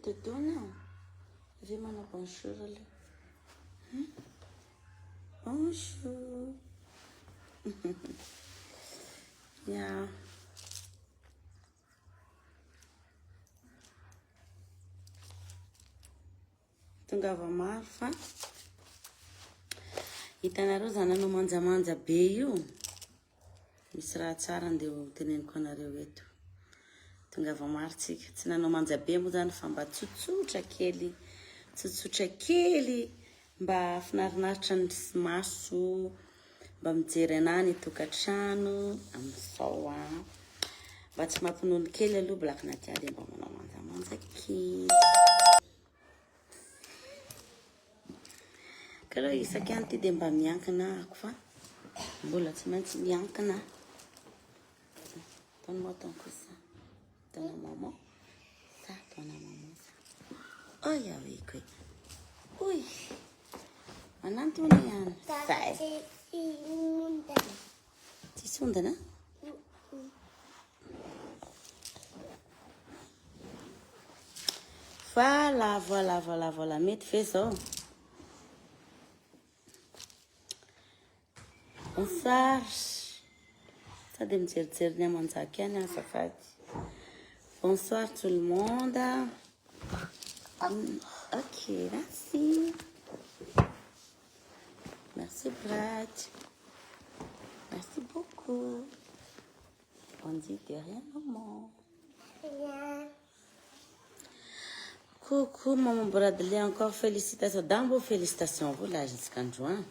te donne. Avy manao bonjour aloha. Hmm? Bonjour. Ya. Tongava maro fa hitanareo za nanao manjamanja be io. Misy raha tsara andeha ho teneniko anareo eto. Tongava maro tsika. Tsy nanao manja be moa zany fa mba tsotsotra kely. Tsotsotra kely mba finarinaritra ny maso. Mba mijery anah any tokantrano amin'izao an. Mba tsy mampinono kely aloha Black Nadia dia mba manao manjamanja kely. Karaha isaky any ty dia mba miankina ako fa mbola tsy maintsy miankina. Donne-moi ton coussin. Donne à maman. Ça, donne à maman ça. Oh, ya oui, oui. Ui. Manantona ihany. Zay. Tsisy ondana? Voilà, voilà, voilà, voilà. Mety ve zao? Bonsoir. Sady mijerijery ny amanjaka ihany azafady. Bonsoir tout le monde. Ok, merci. Merci Brad. Merci beaucoup. On dit de rien maman. Rien. Coucou maman Bradley encore félicitations. Dambo félicitations vous là jusqu'en juin.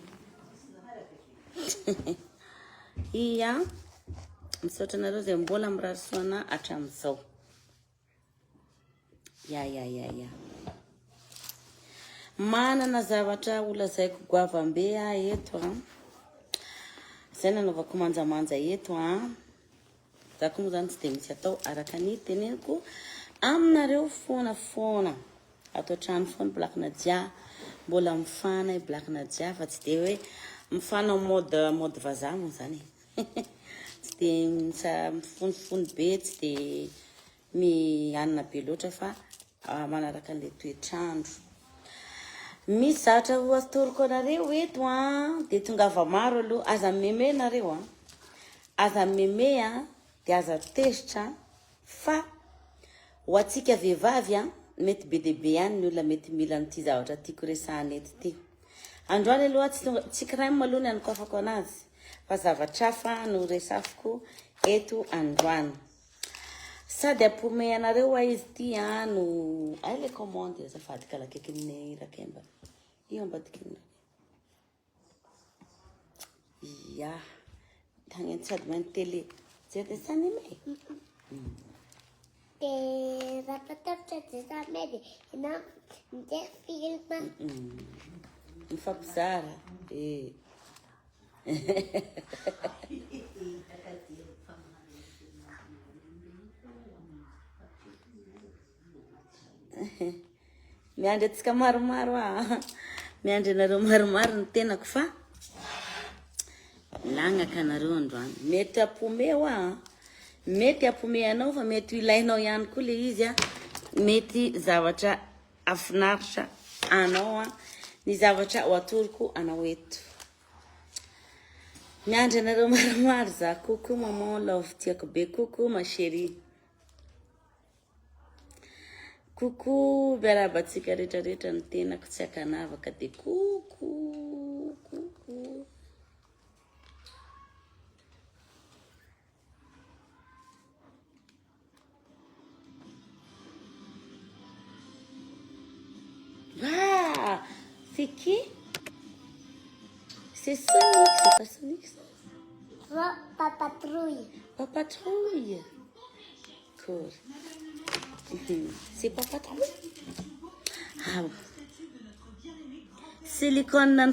Ia misaotra anareo izay mbola mirary soa anah hatramin'izao. Ya ya ya ya. Manana zavatra ho lazaiko goavambe aho eto an. Izay nanaovako manjamanja eto an. Za koa moa zany tsy dia misy atao araka ny teneniko aminareo foana foana. Ato an-trano foana Black Nadia. Mbola mifana i Black Nadia fa tsy dia hoe mifana mode mode vazaha moa zany e. Tsy dia mifonofono be, tsy dia mihanina be loatra fa manaraka an'ilay toetr'andro. Misy zavatra ho atoroko anareo eto an, dia tongava maro aloha, aza meme nareo an. Aza meme an, dia aza tezitra fa ho antsika vehivavy an, mety be dia be ihany ny olona mety mila an'ity zavatra tiako resahana eto ity. Androany aloha tsy tonga, tsy crème aloha ny anokafako anazy fa zavatra hafa no resafiko eto androany. Sady apome anareo hoa izy ity an no ay le commande azafady kala akaikin'ny Rakemba. Io ambadiky ny Ia. Tagny sady magnano télé. Jery dessin animé. De raha tapitra dessin animé de ianao mijery film. Mifampizara. Eh. Miandry antsika maromaro ah. Miandry anareo maromaro ny tenako fa lagnaka anareo androany. Mety apome hoa ah. Mety apome anao fa mety ho ilainao ihany koa le izy ah. Mety zavatra Afinaritra anao an ny zavatra ho atoroko anao eto. Miandry anareo maromaro za. Coucou maman love tiako be coucou ma chérie. Coucou miarahaba antsika rehetra rehetra ny tenako tsy akanavaka de coucou coucou. Ah, c'est qui C'est Sonic, c'est pas Sonic ça Papa Patrouille. Papa Patrouille. Cool. C'est Papa Patrouille Ah. Silicone ny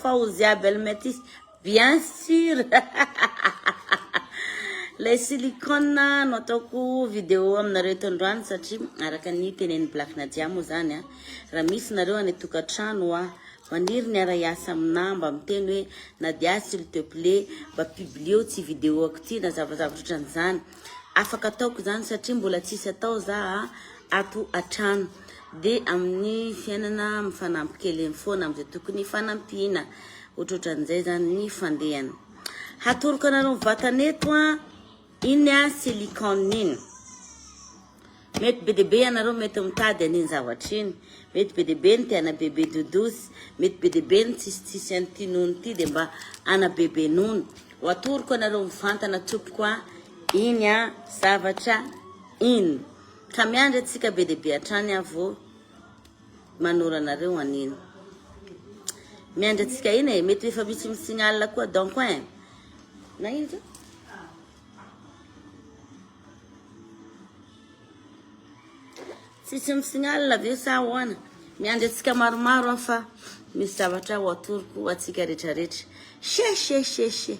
Faouzia Belmetis Bien sûr Ilay silicone no ataoko vidéo aminareo eto androany satria araka ny tenenin'i Black Nadia moa zany a, raha misy nareo any an-tokantrano a, maniry ny hiara-hiasa aminà mba miteny hoe Nadia s'il te plait mba publio ty vidéo-ako ty na zavazavatra ohatran'izany, afaka ataoko izany satria mbola tsisy atao za a. ato an-trano. Dia amin'ny fiainana mifanampy kely eny foana amin'izay tokony hifanampiana. Ohatrohatran'izay izany ny fandehany. Hatoroko anareo mivantana eto an, iny an silicone iny. Mety be dia be ianareo mety mitady an'iny zavatra iny. Mety be dia be ny te hana bebe dodosy. Mety be dia be ny tsisy tsisy an'ity nono ity dia mba hana bebe nono. Ho atoroko anareo mivantana tompoko a, iny a zavatra iny. Ka miandry antsika be dia be hatrany aho vao manoro anareo an'iny. Miandry antsika iny e, mety efa misy mi-signal koa donc hein. Na ino zao? Tsisy mi-signal ve sa ahoana? Miandry antsika maromaro aho fa misy zavatra ho atoroko antsika rehetrarehetra. She she she she.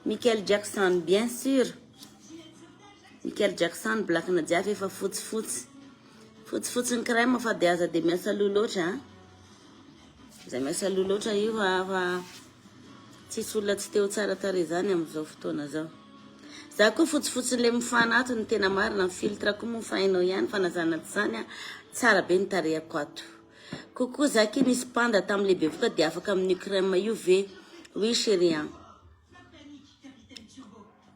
Michael Jackson bien sûr. Michael Jackson black Nadia efa fotsifotsy. Fotsifotsy ny crème fa dia aza dia miasa loha loatra a. Izay miasa loha loatra io fa fa tsisy olona tsy te ho tsara tarehy izany amin'izao fotoana izao. Za koa fotsifotsy le mifana ato ny tena marina, ny filtre koa moa fa hainao ihany fa na zany na tsy zany a, tsara be ny tarehako ato. Coucou za ki nisy panda tamin'le bevoka dia afaka amin'io crème io ve? Oui chérie an.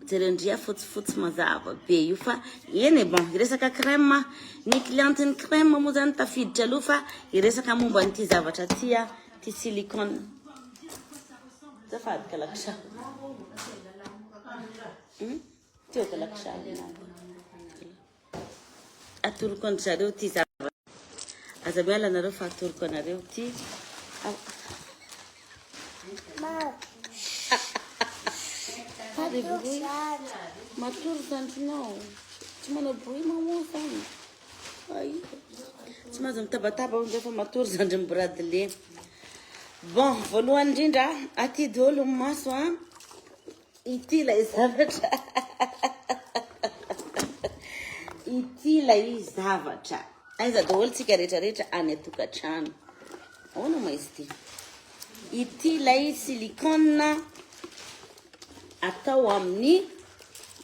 Jerendria fotsifotsy mazava be io fa eny e bon hiresaka crème aho. Ny cliente ny crème moa zany tafiditra aloha fa hiresaka momba an'ity zavatra ty aho, ty silicone. Azafady kalakisa. Hmm? Teo kalakisa. Atoroko an-dry zareo ty zavatra. Aza miala nareo fa atoroko anareo ty. Matory zandrinao. Tsy manao bruit maman zany. Ay. Tsy mahazo mitabataba hono fa matory zandrin'i Bradley. Bon, voalohany indrindra, aty daholo ny maso an. Ity ilay zavatra. Ity ilay zavatra. Aiza daholo tsika rehetra rehetra any an-tokantrano. Ahoana moa izy ity? Ity ilay silicone atao amin'ny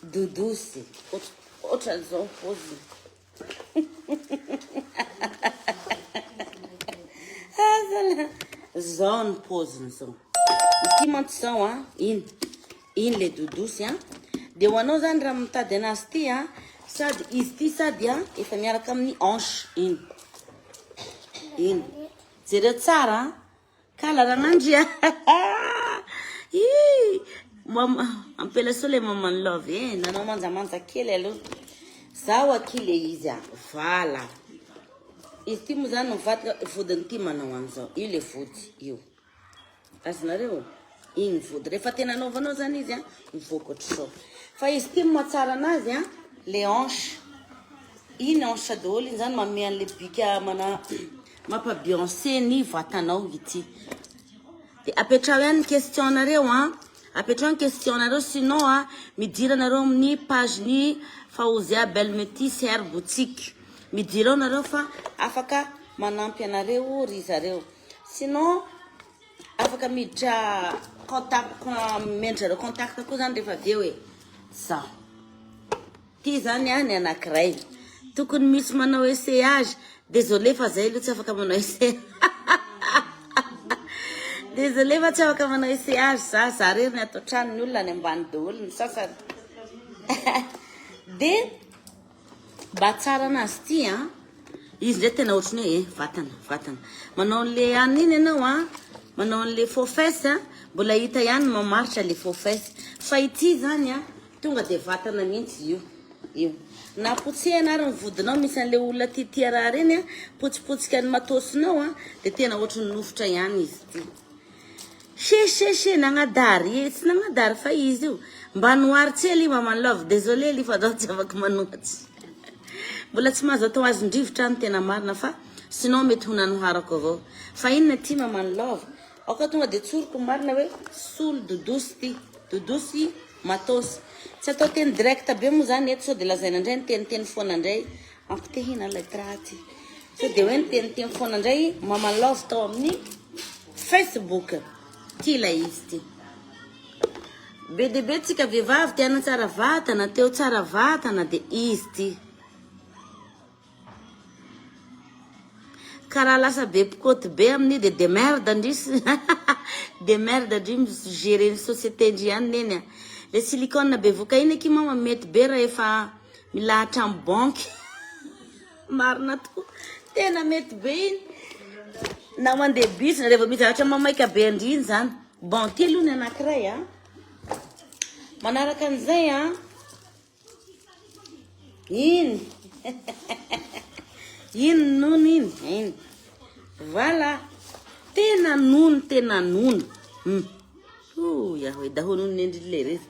dodosy. Ohatran'izao paoziny. Azala. Zao ny paoziny zao. Ity mantsy zao a, iny. Iny le dodosy a. Dia ho anao zany raha mitady anazy ity a, sady izy ity sady a efa miaraka amin'ny hanche iny. Iny. Jereo tsara a. Kala Ranandria Ih Mama ampelasoa le maman love eh nanao manjamanja kely aloha zaho aky le izy a vala izy ty moa zany mivadika vodiny ty manao an'izao io le vody io azonareo igny vody rehefa tena anaovanao zany izy a mivoaka ohatr'izao fa izy ty mahatsara anazy a le hanche iny hanche daholo iny zany manome an'le bika mana Mampa Beyoncé ny vatanao ity. De apetraho ihany ny question nareo an. Apetraho ny question nareo sinon a midira nareo amin'ny page ny Faouzia Belle Metis Hair Boutique. Midira ao nareo fa afaka manampy anareo ry zareo. Sinon afaka miditra contact mendry zareo contact koa zany rehefa avy eo e. Zao. Ty zany an ny anakiray. Tokony misy manao essayage. Désolé fa zay aloha tsy afaka manao essayage. Désolé fa tsy afaka manao essayage za. Za rery ny ato an-trano ny olona any ambany daholo ny sasany. De mba tsara anazy ty an. Izy ndray tena ohatran'ny hoe eh vatana vatana. Manao an'le anona iny ianao an. Manao an'le faux fesse an. Mbola hita ihany ny mamaritra le faux fesse. Fa ity zany an. Tonga dia vatana mihitsy io. Io. Na potsehana ary ny vodinao misy an'ilay olona tiatia raha reny a, potsipotsika ny matosinao a, dia tena ohatry ny nofotra ihany izy ity. She she she nagnadary e, tsy nagnadary fa izy io. Mba noir tsely i maman love, désolé li fa zaho tsy afaka manohatsy. Mbola tsy mahazo atao azon-drivotra ny tena marina fa sinon mety ho nanoharako avao. Fa inona ity maman love? Aoka tonga dia tsoriko ny marina hoe solo dodosy ity. Dodosy Matos. Tsy atao teny direct be moa zany eto sao dia lazaina indray niteniteny foana indray. Ampitehina ilay traty. Sao dia hoe niteniteny foana indray Mama Love tao amin'ny Facebook. Ty ilay izy ty. Be dia be tsika vehivavy te hanatsara vatana, te ho tsara vatana dia izy ty. Ka raha lasa be mpikôty be amin'io dia demerde ndry demerde ndry mi-gérer ny société ndry ihany neny a. Le silicone bevoka iny akia mama mety be rahefa milahatra amin'ny banky. Marina tokoa. Tena mety be iny. Na mandeha bus, rehefa misy zavatra mamaika be an-dry iny zany. Bon, ty aloha ny anankiray a. Manaraka an'izay a. Iny. Iny nono iny. Iny. Voilà. Tena nono, tena nono. Hmm. Oh, Yahweh, daho nono nendry lery.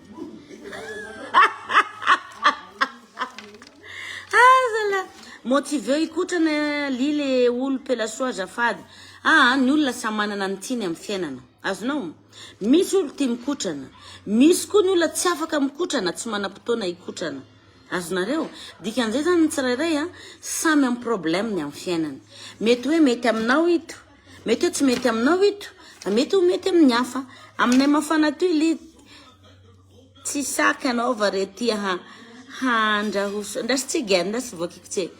Azala. Motiveo hikotrana lile olo pelasoa azafady. Ah, ny olona samy manana ny tiany amin'ny fiainana. Azonao? Misy olo tia mikotrana. Misy koa ny olona tsy afaka mikotrana, tsy manam-potoana hikotrana. Azonareo? Dikan'izay zany ny tsirairay a, samy amin'ny problème-ny amin'ny fiainany. Mety hoe mety aminao ito, mety hoe tsy mety aminao ito, fa mety ho mety amin'ny hafa. Aminay mafana toy li tsy saky anaova re ty ha handrahoso. Ndraso tsy gny, ndraso voakiko tse.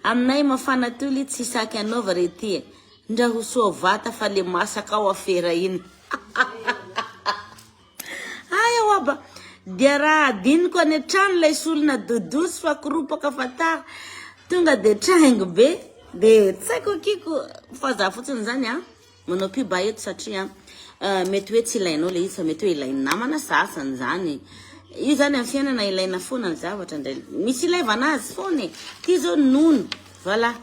Aminay mafana toy li tsy saky anaova re ty. Ndra ho soa vata fa le masaka ao afera iny. Hay aho aba. Dia raha adinoko any an-trano ilay solona dodosy fa koropaka fa tara. Tonga dia traingo be. Dia tsy haiko akiko fa za fotsiny zany an. Manao pub aho eto satria mety hoe tsy ilainao ilay izy fa mety hoe ilain'ny namana sasany zany. Io zany amin'ny fiainana ilaina foana ny zavatra indray. Misy ilaivana azy foana e. Ty zao nono. Voilà.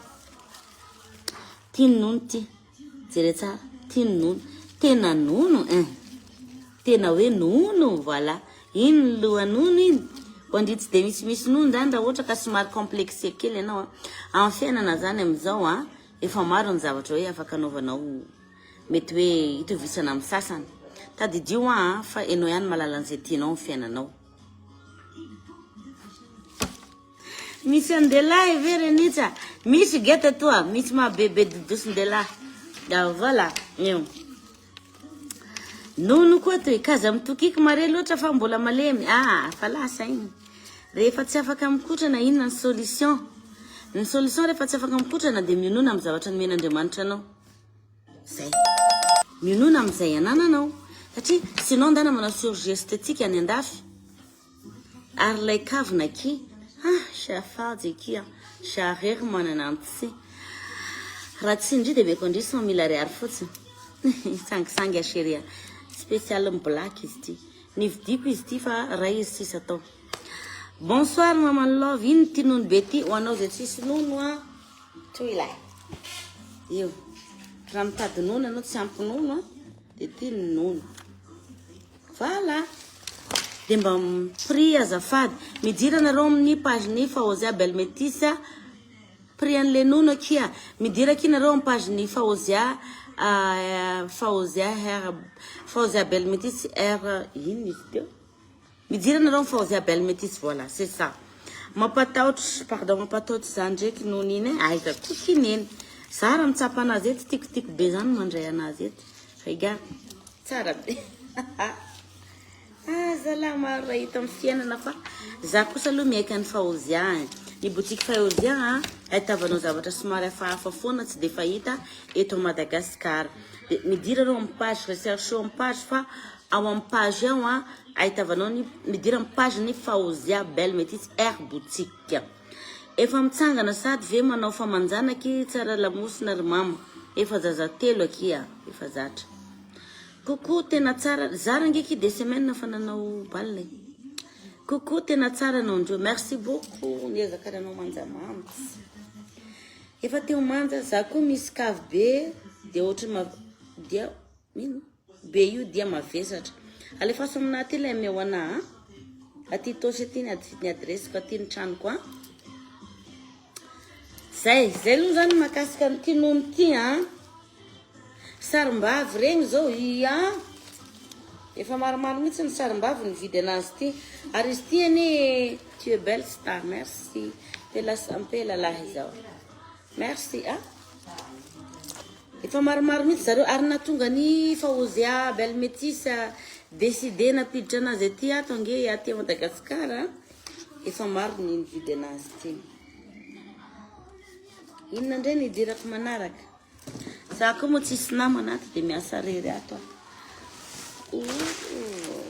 Ty ny nono ty. Jere tsara. Ty ny nono. Tena nono hein. Tena hoe nono voilà. Iny ny loha nono iny. Ho an-dry tsy dia misimisy nono zany raha ohatra ka somary complexé kely ianao a. Amin'ny fiainana zany amin'izao a, efa maro ny zavatra hoe afaka anaovanao mety hoe itovisana amin'ny sasany. Tadidio a fa ianao ihany mahalala an'izay tianao amin'ny fiainanao. Misy an-delahy ve Renitsa? Misy geta toa, misy maha bebe dodoson-delahy. Da voilà, io. Nono koa toy, kaza mitokiky mare loatra fa mbola malemy. Ah, fa lasa igny. Rehefa tsy afaka mikotrana, inona ny solution? Ny solution rehefa tsy afaka mikotrana dia mionona amin'ny zavatra nomen'Andriamanitra anao. Zay. Mionona amin'izay anananao. Satria sinon ndana manao chirurgie esthétique any andafy. Ary ilay kavina akia ah shafajy akia za rery manana antsy raha tsy ndry de meko ndry 100 mille ariary fotsiny sangisangy a chérie spécial black izy ity nividiako izy ity fa ray izy sisa tao. Bonsoir maman love ino ty nono be ty ho anao zay tsisy nono a toy ilay io raha mitady nono ianao tsy ampy nono a de ty ny nono. Voilà. Dia mba prix azafady. Midira nareo amin'ny page ny Faozia Belle Métisse. Prix an'le nono akia. Midira akia nareo amin'ny page ny Faozia Faozia Hair Faozia Belle Métisse R inona izy teo? Midira nareo amin'ny Faozia Belle Métisse voilà, c'est ça. Mampatahotra, pardon, mampatahotra zany ndraiky nono iny e. Aiza koa ty neny. Za raha mitsapa anazy eto tiako tiako be zany mandray anazy eto. Regarde. Tsara be. Ah zalahy maro raha hita amin'ny fiainana fa za kosa aloha miaiky an'i Faozia eh. Ny boutique Faozia a ahitavanao zavatra somary hafahafa foana tsy dia fahita eto Madagascar. Dia midira areo amin'ny page, recherche eo amin'ny page fa ao amin'ny page ao a ahitavanao ny midira amin'ny page ny Faozia Belle Métisse R boutique. Efa mitsangana sady ve manao famanjana akia tsara lamosina ry mama efa zaza telo akia efa zatra. Coucou tena tsara za range ki deux semaines fa nanao bal e. Coucou tena tsara anao ndreo merci beaucoup niezaka nanao manja manja. Efa teo manja za koa misy cave be dia ohatry ma dia mino be io dia mavesatra. Alefaso aminah aty ilay ameo anah a. Aty Itaosy aty ny ny adresse-ko aty ny tranoko a. Zay, zay aloha zany mahakasika an'ity nono ity a. Sarimbavy regny zao ia. Efa maromaro mihitsy ny sarimbavy nividy anazy ity. Ary izy ity anie tu es belle star, merci. Te lasa ampela lahy zao. Merci a. Efa maromaro mihitsy zareo ary nahatonga ny Faozia Belle Métisse décider nampiditra anazy aty ato ange aty Madagascar. Efa maro ny nividy anazy ity. Inona indray no idirako manaraka? Za koa moa tsisy namana ato dia miasa rery ato aho.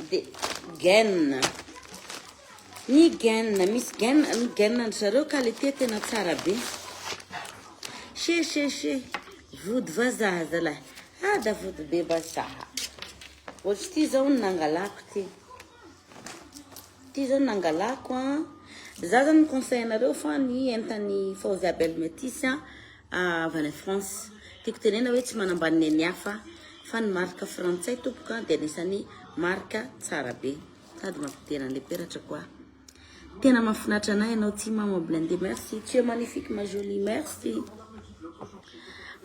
Dia gaine. Ny gaine, misy gaine, ny gaine an-dry zareo qualité tena tsara be. She she she, vody vazaha zalahy. Ah da vody be vazaha. Ohatr'ity zao no nangalako ty. Ty zao nangalako an. Za zany mi-conseil anareo fa ny entan'i Faouzia Belle Métisse an avy any France. Tiako tenena hoe tsy manambany ny an'ny hafa fa ny marque frantsay tompoko an dia anisan'ny marque tsara be. Sady mampidera an'ilay peratra koa. Tena mahafinaritra anay ianao ty maman blindé merci. Tu es magnifique ma jolie merci.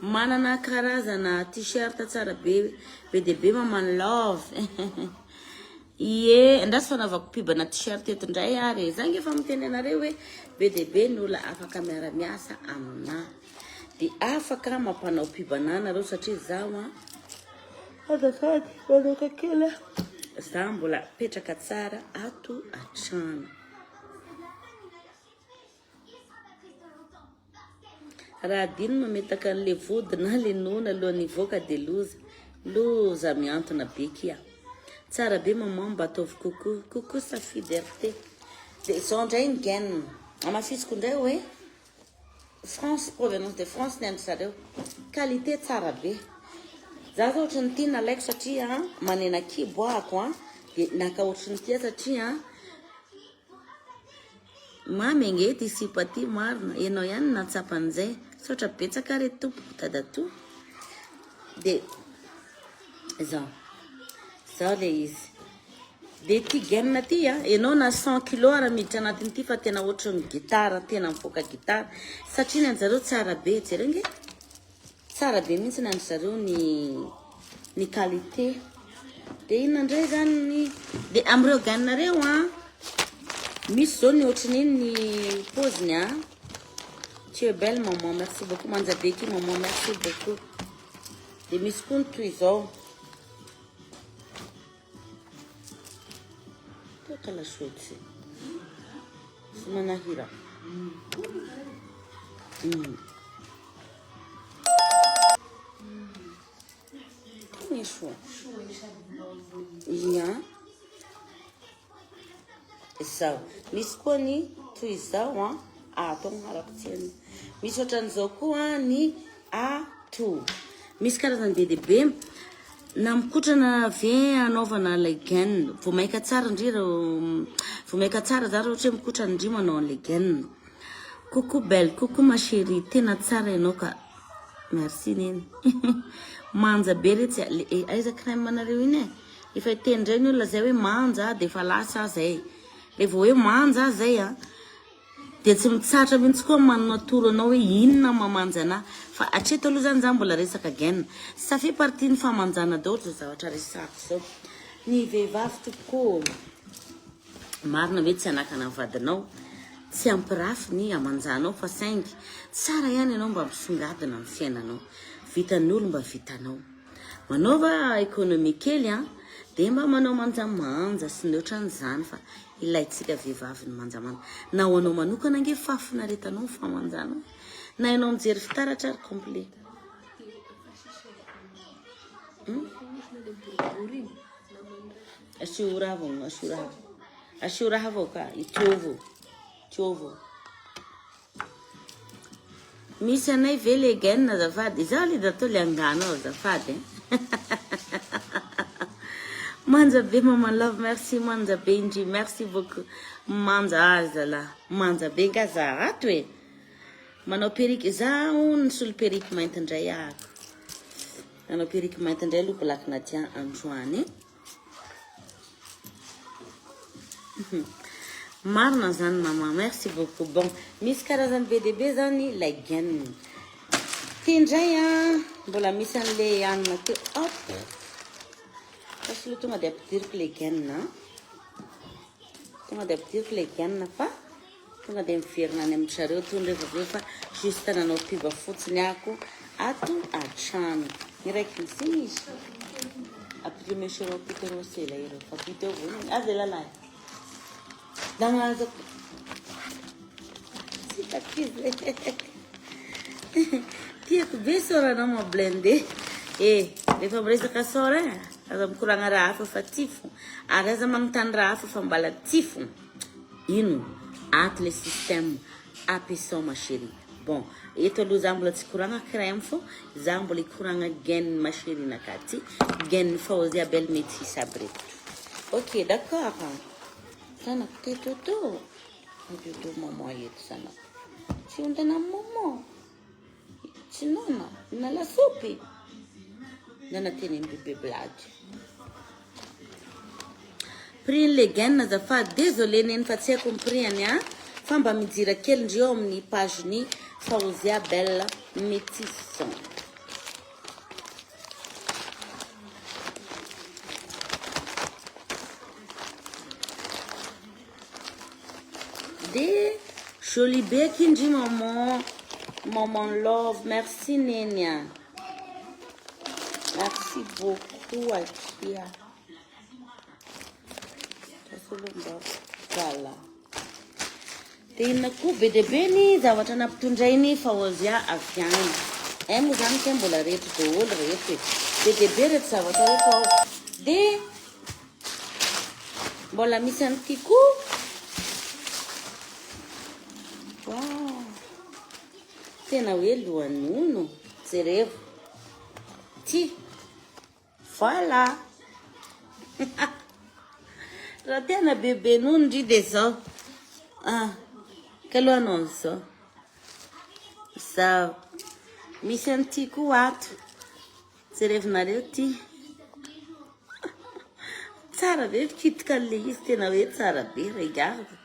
Manana karazana t-shirt tsara be be dia be maman love. Ie, andraso fanaovako pub ana t-shirt eto indray ary e. Za nge efa miteny anareo hoe be dia be ny olona afaka miara-miasa aminà. Dia afaka mampanao pub anà nareo satria zaho an, azafady manoka kely aho, za mbola mipetraka tsara ato an-trano. Raha adino mametaka an'le vody na le nono alohan'ny hivoaka de loza. Loza mihantona be kia. Tsara be maman mba ataovy coucou. Coucou Safidy RT. De izao indray ny gaine. Hamafisiko indray hoe France, provenance de France ny an-dry zareo. Qualité tsara be. Za zao ohatran'ity nalaiko satria manena kibo ahako an. De naka ohatran'ity aho satria Mamy ange ity sipa ty marina, enao ihany no nahatsapa an'izay, misaotra betsaka re tompoko dadatoa, de zao, zao le izy, de ty gaine ty a, enao na 100 kilo ara miditra anatin'ity fa tena ohatran'ny gitara, tena mivoaka gitara, satria ny anjareo tsara be, jereo nge, tsara be mihitsy ny an-dry zareo ny ny qualité. De inona indray zany ny de amin'ireo gaine ireo an, misy zao ny ohatran'iny ny paoziny an. Tu es belle maman, merci beaucoup. Manja be ki maman, merci beaucoup. De misy koa ny toy izao. Toaka lasôtsy. Sy manahira. Tena soa. Ia. Izao. Misy koa ny toy izao an. Ato harako tsena. Misy ohatran'izao koa ny ato. Misy karazany be dia be. Na mikotrana ve anaovana ilay gaine? Vao maika tsara ndry reo, vao maika tsara za raha ohatra hoe mikotrana ndry manao an'ilay gaine. Coucou belle, coucou ma chérie, tena tsara ianao ka. Merci neny. Manja be retsy a. Le, eh, aiza crème anareo iny e? Efa hiteny indray ny olona zay hoe manja dia efa lasa zay. Le vao hoe manja zay a. Dia tsy mitsahatra mihitsy koa manatoro anao hoe inona mamanja anah. Fa hatreto aloha zany za mbola resaka gaine. Ça fait partie ny famanjana daholo zao zavatra resahako zao. Ny vehivavy tompoko ô, marina ve tsy hanakana ny vadinao, tsy hampirafy ny hamanjanao fa saingy tsara ihany ianao mba misongadina amin'ny fiainanao. Vitan'ny olo mba vitanao. Manaova économie kely an, dia mba manao manjamanja sy ny ohatran'izany fa ilaintsika vehivavy ny manjamanja. Na ho anao manokana ange fahafinaretanao ny famanjana. Na ianao mijery fitaratra ary complet. Asio raha vao, asio raha. Asio raha vao ka, itovo. Itovo. Misy anay ve le gaine azafady? Izaho le da le angano azafady. Manja be maman love merci manja be indry merci beaucoup manja aza lah manja be nga za ato e manao perruque zaho nisolo perruque mainty indray ahako nanao perruque mainty indray aloha Black Nadia androany. Marina zany maman, merci beaucoup. Bon, misy karazany be dia be zany ilay gaine. Ty indray an, mbola misy an'le anona teo. Hop. Fasy aloha tonga dia ampidiriko le gaine. Tonga dia ampidiriko le gaine fa tonga dia miverina any amin-dry zareo tony rehefa avy eo fa juste nanao pub fotsiny ako ato an-trano. Iraiky misy izy. Ampiteo monsieur ampiteo rosela ireo. Ampiteo vono. Avela lahy. Dagnaza. Tsy hitako izy. Tiako be sôranao ma blindé. Eh, rehefa miresaka sôra eh, aza mikoragna raha hafa fa ty fo. Ary aza magnontany raha hafa fa mbala ty fo. Ino? Ato le système. Ampiasao ma chérie. Bon, eto aloha za mbola tsy koragna crème fô za mbola hikoragna gaine ma chérie naka ty, gaine Faozia belle métisse aby reto. Ok, d'accord. Zanako te toto. Toto maman eto zanako. Tsy ondana amin'ny maman. Tsy noana, na lasopy. Nana teneny bebe blague. Prix ny legaine azafady. Désolé neny fa tsy haiko ny prix any a. Fa mba mijira kely ndry eo amin'ny page ny Faouzia Belle Métisse. De jolie be aky ndry maman. Maman love, merci neny a. Merci beaucoup akia. Voilà. De inona koa be dia be ny zavatra nampitondrainy Faozia avy any. Eh moa zany kay mbola reto daholo reto e. Be dia be reto zavatra reto ao. De mbola misy an'ity koa. Wow. Tena hoe lohanono. Jerevo. Ty. Voilà. Raha tena bebe nono ndry de zao. Ah. Kaloha anao an'izao. Zao. Misy an'ity koa ato. Jerevinareo ty. Tsara be mikitika an'le izy tena hoe tsara be. Regarde.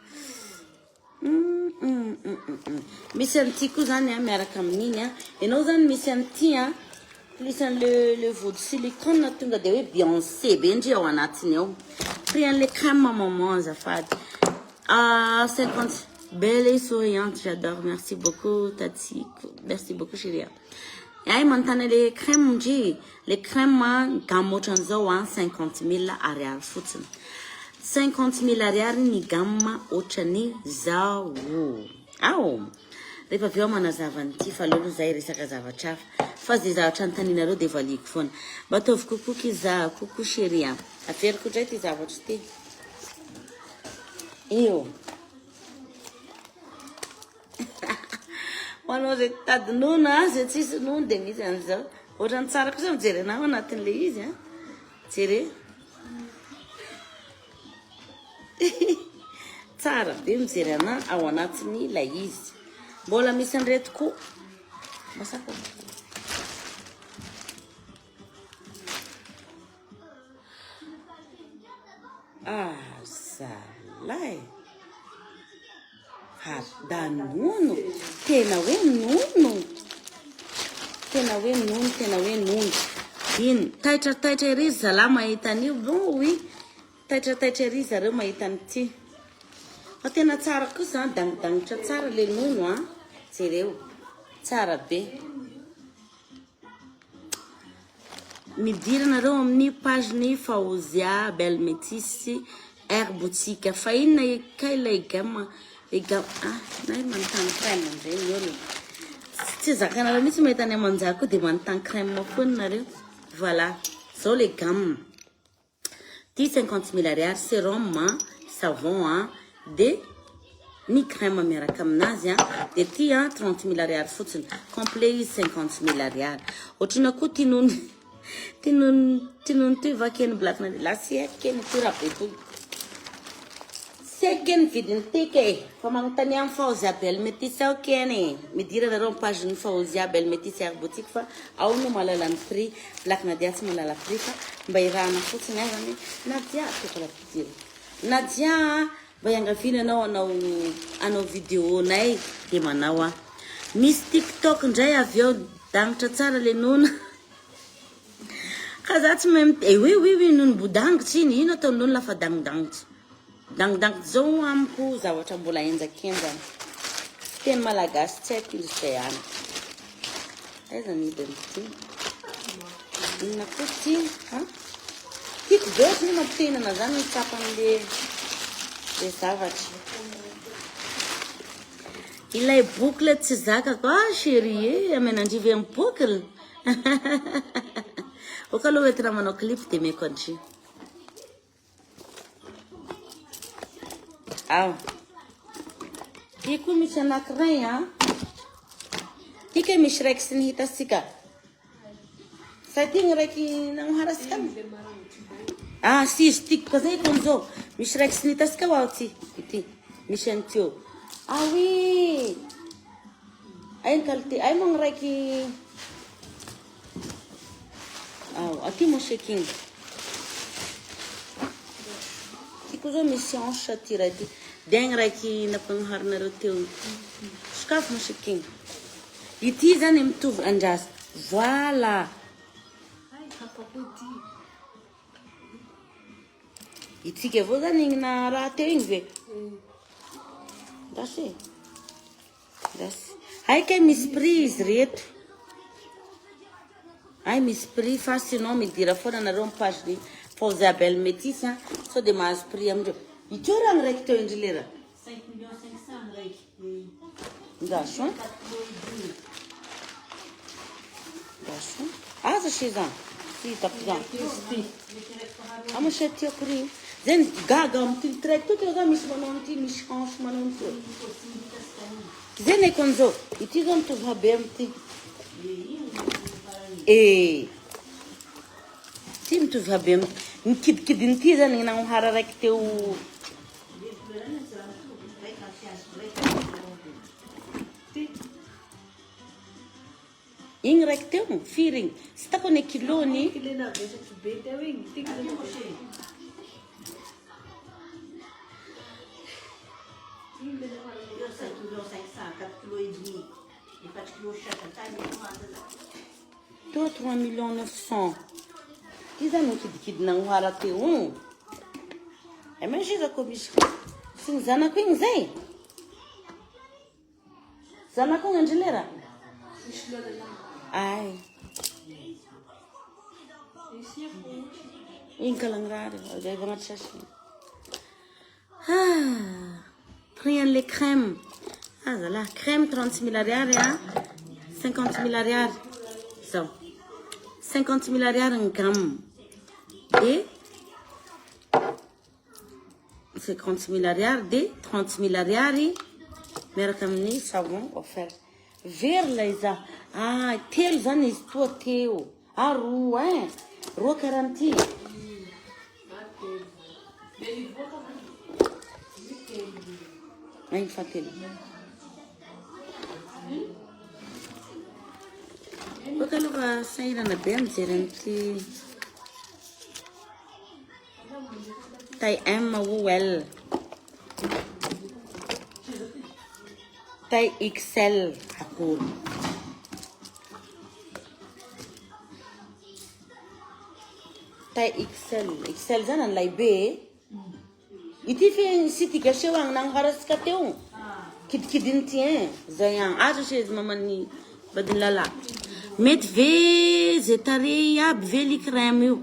Misy an'ity koa zany a miaraka amin'iny a. Ianao zany misy an'ity a plus an'le le vody silicone tonga de hoe Beyoncé be ndry ao anatiny ao. Prix an'le crème maman azafady. Ah 50 belle et souriante j'adore merci beaucoup taty merci beaucoup chérie. Ay manontany le crème ndry le crème gamme ohatran'izao a 50 mille ariary fotsiny. 50 mille ariary ny gamme ohatrany zao. Ao. Rehefa avy eo manazava an'ity fa aleo aloha zay resaka zavatra hafa. Fa zay zavatra anontanianareo dia valiako foana. Mba ataovy coucou kiza, coucou chérie a. Averiko indray ity zavatra ity. Io. Ho anao izay tady nono a, izay tsisy nono dia misy an'izao. Ohatran'ny tsara kosa mijery anao anatin'ilay izy a. Jere. Tsara be mijery anà ao anatin'ilay izy. Mbola misy an'ireto koa. Masaka. Ah, zalahy. Hada nono. Tena hoe nono. Tena hoe nono, tena hoe nono. Ino, taitra taitra ery zalahy mahita an'io. Bon, oui. Taitra taitra ery zareo mahita an'ity. Fa tena tsara kosa zany, dangidangotra tsara le nono a. Jereo. Tsara be. Midira nareo amin'ny page ny Faozia Belle Métisse Air Boutique. Fa inona kay ilay gamme le gamme ah na manontany crème indray ny olona. Tsy zakanareo mihitsy mahita ny amanjako dia manontany crème foana nareo. Voilà. Zao le gamme. Ty 50 mille ariary sérum a, savon a, de ny crème miaraka aminazy a, de ty a 30 mille ariary fotsiny. Complet izy 50 mille ariary. Ohatrina koa ty nono ty nono ty nono ty va keny black na la tsy haiko keny ty raha be toy. Tsy haiko keny vidiny ty ke. Fa magnontany amin'ny Faozia Belle Métisse ao keny. Midira nareo amin'ny page ny Faozia Belle Métisse Air Boutique fa ao no mahalala ny prix. Black Nadia tsy mahalala prix fa mba irahana fotsiny azany Nadia tokony ampidiro Nadia a mba iangaviana anao anao anao vidéo nay de manao a misy tiktok ndray avy eo dangitra tsara le nona ka za tsy mahay eh oui oui oui nono bodangitra iny ino atao nono lafa dangidangitra dangidangitra zao amiko zavatra mbola henjakenjana fiteny malagasy tsy haiko izy zay any Aiza ny hidiny ity? Inona koa ity? Ha? Tiako be ohatry ny mampihinana zany ny tsapan'le le zavatra. Ilay boucle tsy zakako ah chérie eh, amenandry ve ny boucle? Ok aloha entina manao clip dia meko andry. Ao. Ty koa misy anankiray an. Ty kay misy raiky sy ny hitasika. Sa ty ny raiky nagnoharasika? Ah, si izy ty ka zay ko amizao. Misy raiky sy ny hitasika ho aho ty. Ity. Misy an'ity eo. Ah oui. Ay ny qualité. Ay moa ny raiky. Ao, aty moa shaking. Ty koa zao misy hanche aty ray ty. Dia ny raiky nampagnoharinareo teo. Sokafy moa shaking. Ity zany mitovy andrasa. Voilà. Itsika avao zany igny na raha teo igny ve? Andraso e. Andraso. Hay kay misy prix izy reto. Hay misy prix fa sinon midira foana nareo am page ny Fawzia Belle Métisse a. Sao de mahazo prix amindreo. Iteo raha ny raiky teo indry lera. 5 millions 500 ny raiky. Andraso a. Andraso. Aza she zany. Tsy hitako zany. Ama she tiako ry. Zay gaga amin'ity traiky toy teo misy manao an'ity, misy hanche manao an'ity. Zay ny haiko an'izao. Ity zao mitovy habe amin'ity. Eh. Ty mitovy habe amin'ity. Ny kidikidin'ity zany nagnohara raiky teo. Igny raiky teo, firy igny? Tsy hitako anie kilony. Toa 3 millions 900. Ty zany no kidikidy nagnohara teo. E mais iza ko misy sy ny zanako igny zay. Zanako igny andry lera. Ay. Igny kalagny raha reo, avy agnaty sachet. Ah, prix an'le crème. Ah zalahy, crème 36 mille ariary a, 50 mille ariary. Zao. 50 mille ariary ny gamme. De 50 mille ariary de 30 mille ariary miaraka amin'ny savon offert. Very lay za. Ah, telo zany izy toa teo. Ah, roa hein. Roa karaha an'ity. Ainy fahatelo. Boka aloha sahirana be mijery an'ity taille M ou L. Taille XL akory. Taille XL. XL zany an'ilay be e. Ity fe sy ty gâché agny nagnoharasika teo. Kidikidiny ty hein. Zay agny. Aza se maman'ny vadin'ny lala. Mety ve ze tarehy aby ve li crème io?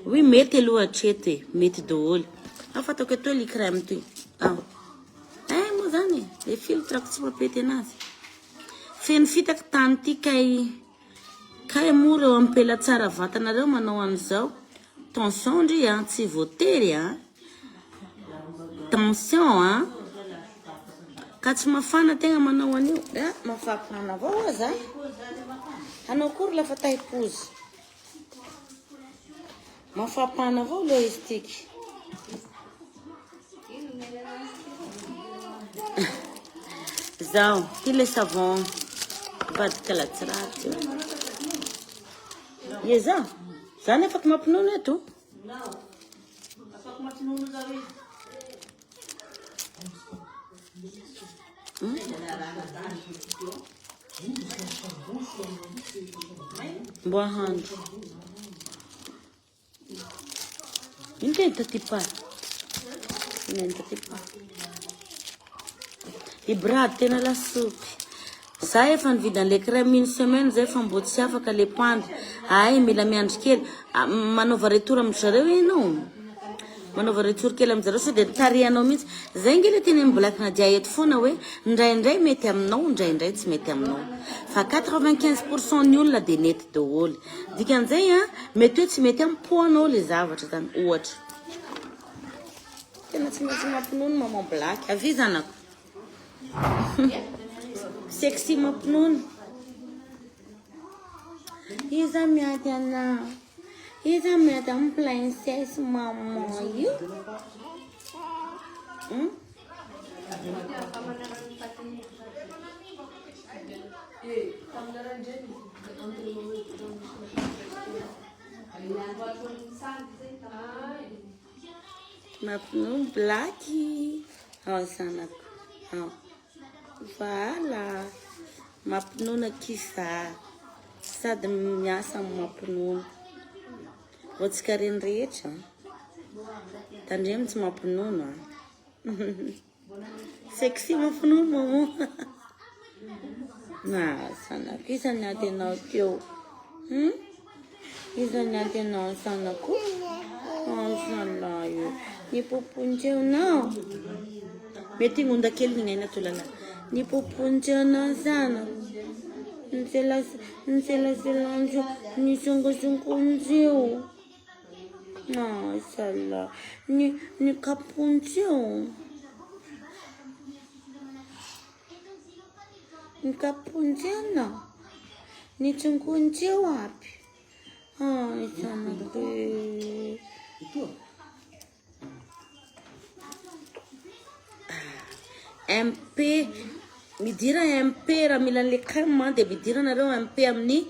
Oui mety aloha hatreto e. Mety daholo. Ah fa ataoko etoa li crème toy. Ah. Eh moa zany e. Le filtre ko tsy mampety anazy. Feno fitaky tany ty kay. Kay moa reo ampela tsara vatana reo manao an'izao tension ndry a, tsy voatery a, tension a, ka tsy mafana tegna manao an'io, ah mafapana avao aza, hanao akory lafa ta hipozy, mafapana avao aloha izy tiky. Zao, ty le savon vadika latsiratsy. Ye za, za nefa ko mampinono eto. Mbo ahandro. Ino tena taty pa? Ino taty pa? I Brad tena lasopy. Za efa nividy an'le crème une semaine zay fa mbo tsy afaka le pandry. Ay mila miandry kely. Ah, manaova retour amin-dry zareo ianao. Manaova retour kely aminjareo sao dia tarihanao mihitsy. Zay nge le tenenin'i Black Nadia eto foana hoe indraindray mety aminao indraindray tsy mety aminao. Fa 95 pour cent ny olona dia nety daholo. Dikan'izay an, mety hoe tsy mety amin'ny poids-nao le zavatra zany ohatra. Tena tsy maintsy mampinono maman Black. Avia zanako. Sexy mampinono. Iza miady anah? Iza miady amin'ny princesse maman io? Hmm? Mampinono blaky. Ao zanako. Ao. Voilà. Mampinono akia za. Sady miasa no mampinono. Voatsika reny rehetra. Tandremo tsy mampinono a. Sexy mampinono maman. Na zanako iza ny ady anao teo? Hmm? Iza ny ady anao zanako? Oh zalahy io. Ny poponjeonao. Mety ngonda kely ny aina tolala. Ny poponjeonao zanako. Nitselaselanjo, nisongosongonjeo. Ah zalahy. Ny ny kaponjeo. Ny kaponjena, ny tsongonjeo aby. Ah, zanako e. MP, midira MP raha mila an'le crème dia midira nareo MP amin'ny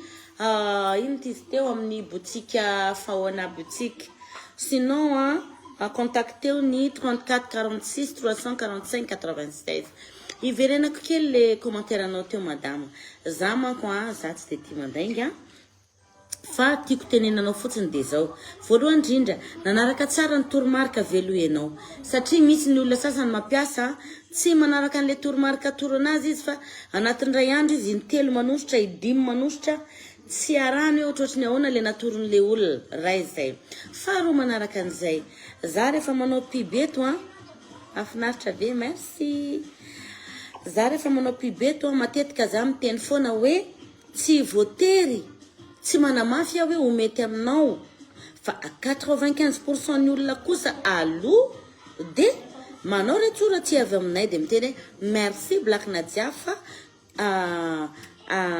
ino ty izy teo amin'ny boutique Faona boutique. Sinon a contacteo ny 34 46 345 96. Hiverenako kely le commentaire anao teo madama. Za manko a, za tsy de tia mandainga fa tiako tenenanao fotsiny de zao. Voalohany indrindra, nanaraka tsara ny toromarika ve aloha ianao? Satria misy ny olona sasany mampiasa tsy manaraka an'le toromarika atoro anazy izy fa anatin'ny iray andro izy intelo manosotra, idimy manosotra, tsy arahany hoe ohatrohatry ny ahoana le natoron'le olona. Ray zay. Faharoa manaraka an'izay, za rehefa manao pub eto an, Mahafinaritra be, merci. Za rehefa manao pub eto matetika za miteny foana hoe tsy voatery, tsy manamafy aho hoe ho mety aminao fa à 95 pour cent ny olona kosa aloha de manao retour aty avy aminay de miteny hoe merci Black Nadia fa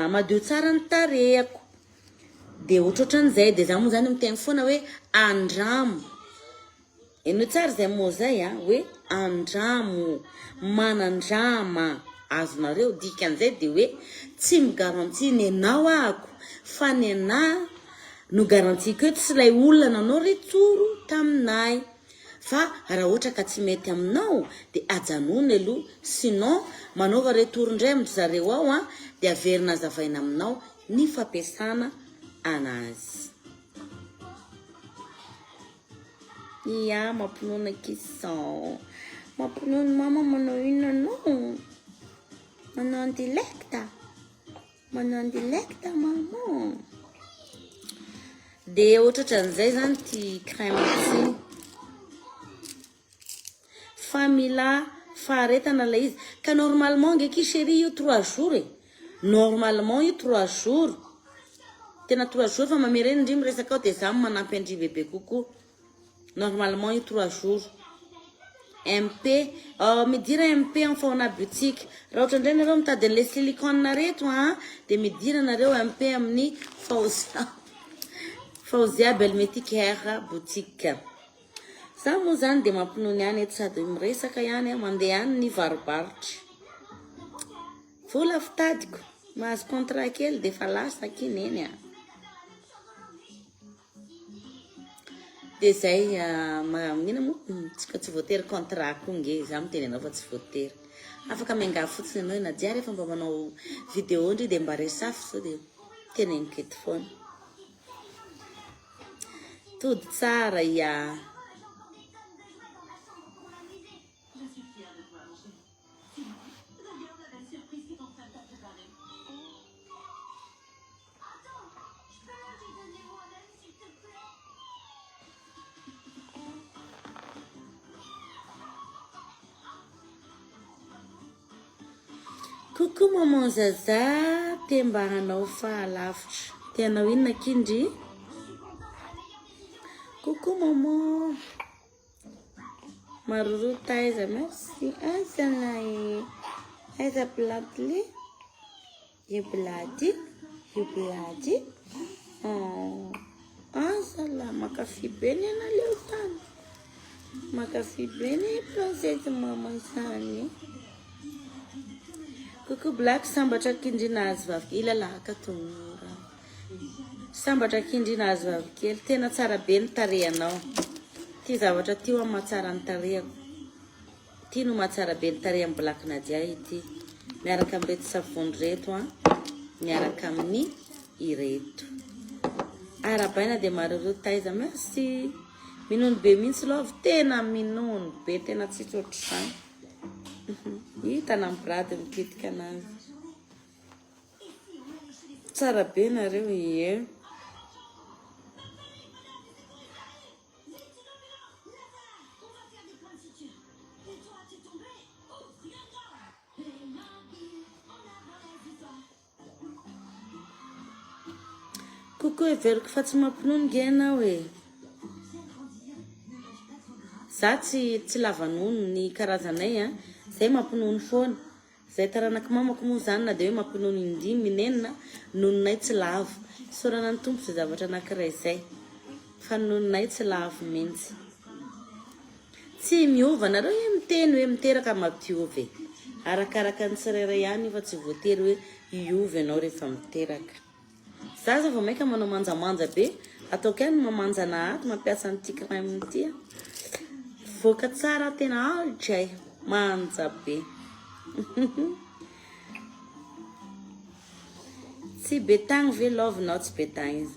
madio tsara ny tarehako. De ohatrohatran'izay, de za moa zany miteny foana hoe andramo. Henoy tsara izay mot izay a, hoe andramo, manandrama, azonareo, dikan'izay dia hoe tsy mi-garantie nenao ahako fa nenah no garantie-ko hoe tsy ilay olona nanao retour taminay fa raha ohatra ka tsy mety aminao dia ajanony aloha sinon manaova retour indray amin-dry zareo ao an dia averina azavaina aminao ny fampiasana anazy. Ia, mampinono ankizy zao. Mampinono mama manao inona anao? Manao en direct? Manao en direct maman? Dia ohatrohatran'izay zany ty crème ty. Fa mila faharetana ilay izy. Ka normalement nge ki chérie io trois jours e. Normalement io trois jours. Tena trois jours fa mamerena ndry miresaka ao dia za manampy an-dry bebe kokoa. Normalement io trois jours. MP, oh, midira MP en fauna boutique. Raha ohatra indray nareo mitady an'ilay silicone reto an, dia midira nareo MP amin'ny Fauzia. Fauzia Belmeticare boutique. Za moa zany dia mampinono ihany eto sady miresaka ihany aho, mandeha any ny varobarotra. Vola fitadiko, mahazo contrat kely dia efa lasa akia neny a. Dia zay, ina moa, tsika tsy voatery contrat koa nge, za miteny anao fa tsy voatery. Afaka miangavy fotsiny ianao hoe Nadia rehefa mba manao vidéo ndry dia mba resafo sao dia teneniko eto foana. Tody tsara ia. Coucou maman Zaza, te mba hanao fa lavitra. Te hanao inona akia ndry? Coucou maman. Maroro taiza, merci. Aiza nay? Aiza Bladly? Io Blady, io Blady. Oh. Aza la makafy be ny analeo tany. Makafy be ny princesse mama zany. Coucou Black, sambatra kindrina azy vavy. Ilalaka tonga. Sambatra kindrina azy vavy kely. Tena tsara be ny tarehanao. Ty zavatra ty ho mahatsara ny tarehako. Ity no mahatsara be ny tarehan'i Black Nadia ity. Miaraka amin'ireto savony ireto an. Miaraka amin'ny ireto. Arahabaina dia maroro taiza. Merci. Minono be mihitsy love. Tena minono be. Tena tsisy ohatr'izany. Hita na mirady mikitika anazy. Tsara be nareo ie. Coucou, heveriko fa tsy mampinono nge ianao e. Za tsy tsy lava nono ny karazanay a. Zay mampinono foana. Zay taranak'i mamako moa zany na dia hoe mampinono indimy inenina, nononay tsy lavo. Isaorana ny Tompo zay zavatra anakiray zay. Fa ny nononay tsy lavo mintsy. Tsy miova, nareo hoe miteny hoe miteraka mampiova e. Arakaraka ny tsirairay ihany io fa tsy voatery hoe hiova ianao rehefa miteraka. Za zao vao maika manao manjamanja be, ataoko ihany ny mamanjana ato mampiasa an'ity crème ity a. Voaka tsara tena aljay, manja be. Tsy be tagny ve love nao tsy be tagny izy.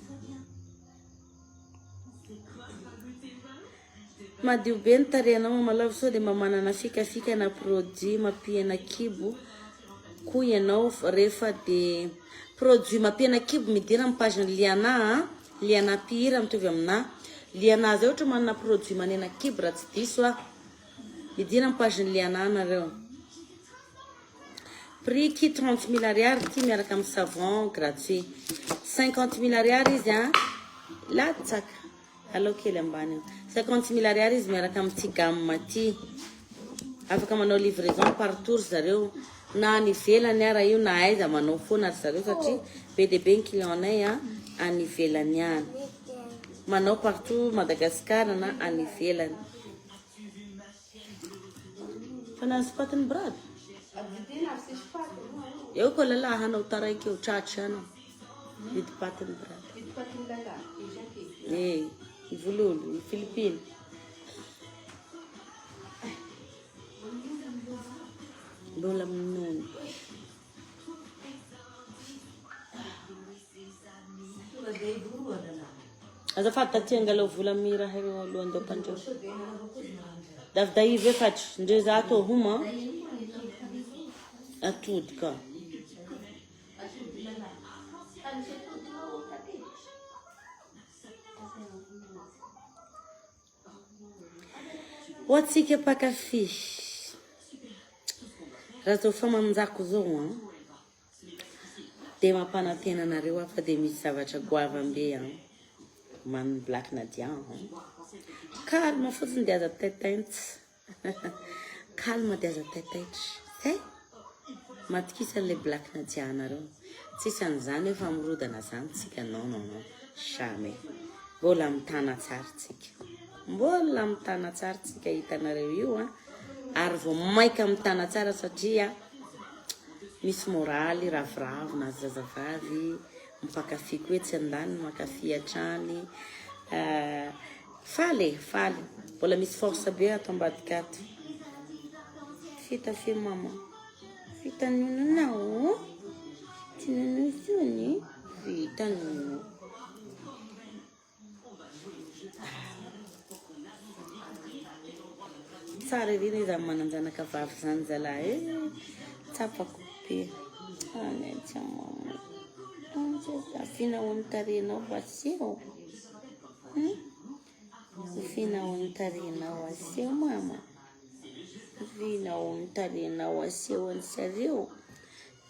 Madio be ny tarehinao mama love sao dia mba manana fikafika na produit mampihena kibo koa ianao rehefa de produit mampihena kibo midira amin'ny page ny Liana a Liana mpihira mitovy aminah Liana zay ohatra manana produit manena kibo raha tsy diso aho midira amin'ny page ny Liana nareo prix ki 30 mille ariary ty miaraka amin'ny savon gratuit 50 mille ariary izy a latsaka Alao kely ambany eo. 50 mille ariary izy miaraka amin'ity gamme ity. Afaka manao livraison partout ry zareo. Na any ivelany ara io na aiza manao foana ry zareo satria be dia be ny client-nay a any ivelany any. Manao partout Madagascar na any ivelany. Fa nahazo patin'ny brady? Eo koa lalahy hanao taraiky eo tratry anao. Vidy patin'ny brady. Eh, i Vololo, i Philippines. Mbola minono. Azafady taty angalao vola amin'ny raha eo alohan-doha-pandreo. Davidaivo efatry, ndre za tô homa. Atody ka. Ho antsika mpankafy, raha zao famanjako zao an, dia mampanantena anareo aho fa dia misy zavatra goavam-be an, homanin'i Black Nadia an. Calme fotsiny dia aza taitaints. Calme dia aza taitaitra. Zay. Matokisa an'ilay Black Nadia anareo. Tsisy an'izany hoe fa mirodana zany tsika. Non non non. Jamais. Mbola mitana tsara tsika. Mbola mitana tsara tsika hitanareo io an. Ary vao maika mitana tsara satria misy moraly ravoravo na zazavavy mifankafy koa etsy andaniny mankafy hatrany. Faly e, faly. Mbola misy force be ato ambadika ato. Fita fe mama. Vita nononao. Tsy nono intsony. Vita nono. Tsara ery izy amin'ny manan-janaka vavy zany zalahy e. Tsapako be. Any tsy mama. Afina ho ny tarehinao vaseho. Vina ao ny tarehinao aseho mama. Vina ao ny tarehinao aseho an'i zareo.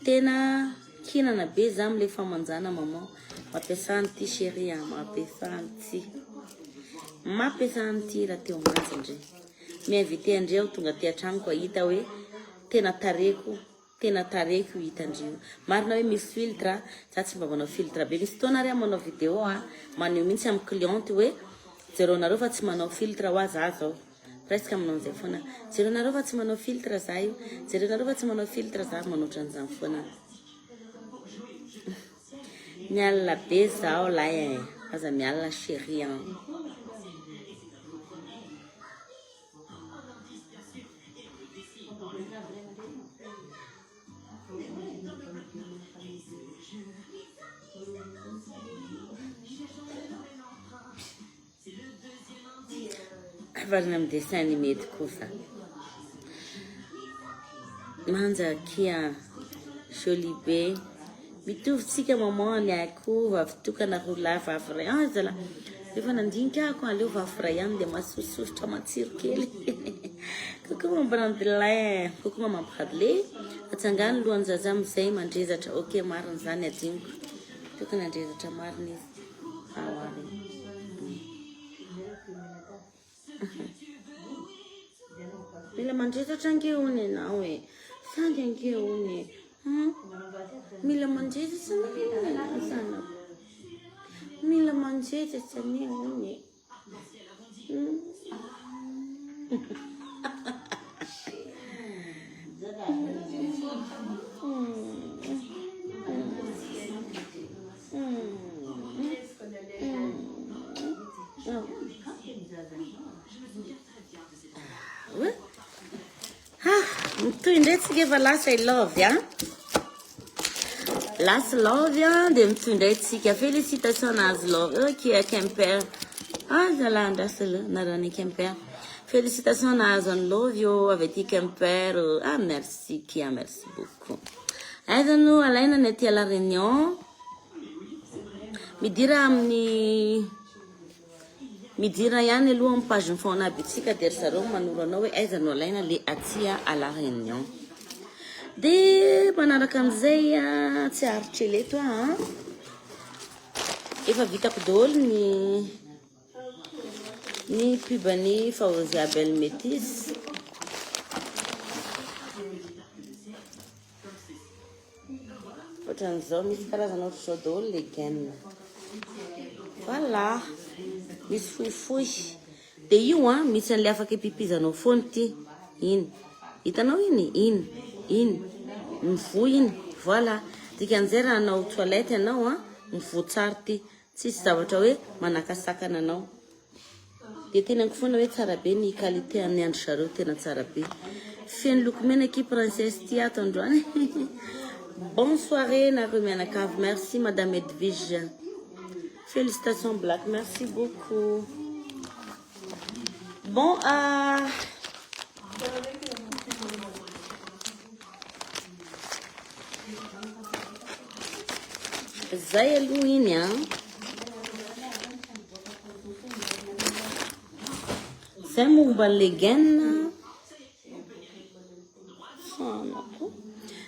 Tena kinana be za amle famanjana maman. Mampiasa an'ity chérie a, mampiasa an'ity. Mampiasa an'ity raha te ho manja ndry. Mi-inviter andre aho tonga aty an-tranoko hahita hoe tena tarehiko, tena tarehiko io hitandry io. Marina hoe misy filtre, za tsy mba manao filtre be. Misy fotoana ary aho manao vidéo a, maneho mihitsy amin'ny cliente hoe jereonareo fa tsy manao filtre hoa za zao. Presque manao an'izay foana. Jereonareo fa tsy manao filtre za io. Jereonareo fa tsy manao filtre za, manao ohatran'izany foana. Mialona be zaho lahy e. Aza mialona chérie an. Avarina amin'ny dessin animé tokoa za. Manja akia. Jolie be. Mitovy tsika maman ny ahy koa vavy tokana roa lahy vavy iray. Ah zala. Efa nandinika aho ko aleo vavy iray ihany dia masososotra matsiro kely. Coucou mon Brandlin. Coucou maman Bradley. Atsangano lohan'ny zaza amin'izay mandrezatra. Ok marina izany adinoko. Tokony handrezatra marina izy. Ao ary. Mila mandrezatra ange hono ianao e. Sandy ange hono e. Mila mandrezatra anie hono ianao zanako. Mila mandrezatra anie hono e. Mitohy indray tsika efa lasa i Love a. Lasa Love a dia mitohy indray tsika. Félicitations nahazo Love. Ok, à Quimper. Ah, zalahy andrasa aloha, nareo any Quimper. Félicitations nahazo an'i Love io avy aty Quimper. Ah, merci Kia, merci beaucoup. Aiza no alaina ny aty à La Réunion? Midira amin'ny Midira ihany aloha amin'ny page ny Faonab itsika dia ry zareo manoro anao hoe aiza no alaina le aty à La Réunion. Dia manaraka an'izay tsy haharitra ela eto aho an. Efa vitako daholo ny ny pub an'i Faozia Belle Métisse. Ohatran'izao, misy karazana ohatr'izao daholo le gaine. Voilà. Misy fohifohy. Dia io an, misy an'ilay afaka ipipizanao foana ity. Iny. Hitanao iny? Iny. Iny. Mivoha iny. Voilà. Dikan'izay raha hanao toilette ianao an, mivoha tsara ity. Tsisy zavatra hoe manakasakana anao. Dia teneniko foana hoe tsara be ny qualité an'ny andry zareo tena tsara be. Feno lokomena akia princesse ty ato androany. Bonne soirée nareo mianakavy. Merci madame Edwige. Félicitations Black, merci beaucoup. Bon, euh... Zay aloha iny an. Zay momba ny gaine.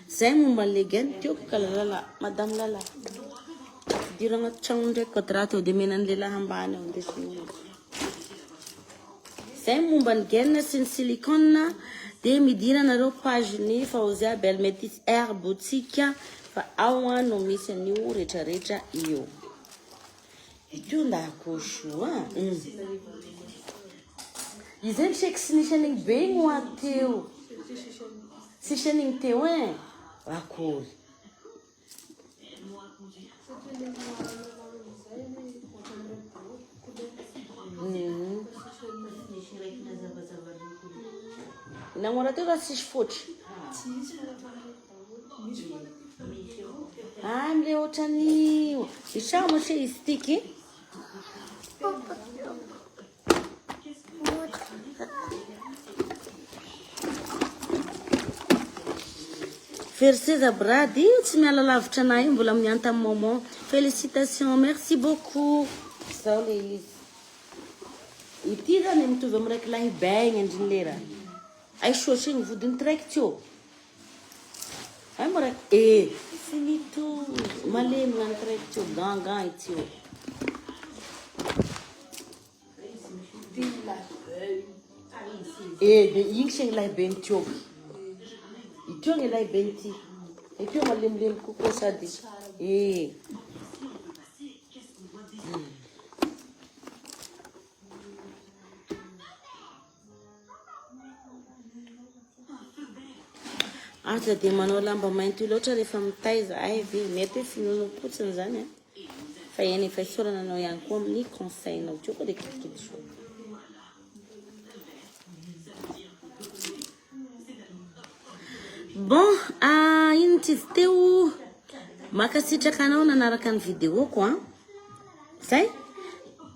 Zay momba ny gaine teo ko kalalala madame Lala. Diro agnaty tragno ndraiky quadrate eo de mena ny lehilahy ambany ao ndesinao. Zay momba ny gaine sy ny silicone dia midira nareo page ny Faozia Belle Métisse R boutique fa ao no misy an'io retraretra io. Ito ndako soa. Izay ny chèque sy nisy an'igny be igny hoa teo. Tsisy an'igny teo hein. Akory. Nagnora teo raha tsisy fotry. Ah, amle ohatran'ny Isa mose izy tiky. Very seza Brady, tsy miala lavitra anah io mbola mianta amin'ny moment. Félicitations, merci beaucoup. Zao le izy. Ity zany mitovy amin'ny raiky lahy be igny andriny lera. Ay sôsy igny vodiny ty raiky tsy ô. Ay mora eh tsy mitovy. Malemy ny anankiray teo ganga ity io. Eh de igny segny lahibeny teo. Iteo ny lahibeny ty. Iteo malemilemy kokoa sady eh. Aza dia manao lamba mainty loatra rehefa mitaiza ay ve mety hoe finoanoam-potsiny izany a fa eny efa isaorana anao ihany koa amin'ny conseil-nao teo koa dia kidikidy soa. Bon, ah, ino tsy izy teo makasitraka anao nanaraka ny vidéo-ko an. Zay?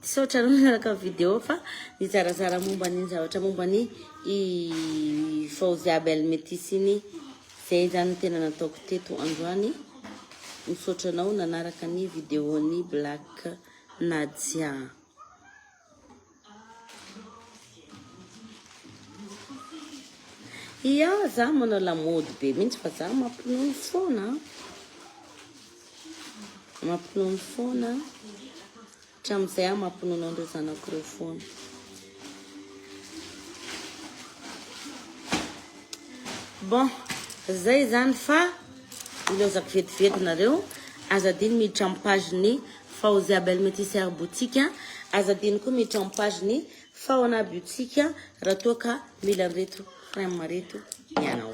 Misaotra anao nanaraka ny vidéo fa nizarazara momba ny zavatra momba ny i Faouzia Belle Métisse iny. Zay zany no tena nataoko teto androany. Misaotra anao nanaraka ny vidéo-n'i Black Nadia. Ia, za manao lamaody be mihitsy fa za mampinono foana. Mampinono foana. Hatramin'izay aho mampinono an'ireo zanako ireo foana. Bon, zay zany fa ilaozako vetivety nareo. Aza adino miditra amin'ny page-n'ny Faouzia Belle Métissère Boutique. Aza adino koa miditra amin'ny page-n'ny Faona Boutique raha toa ka mila an'ireto crème ireto ianao.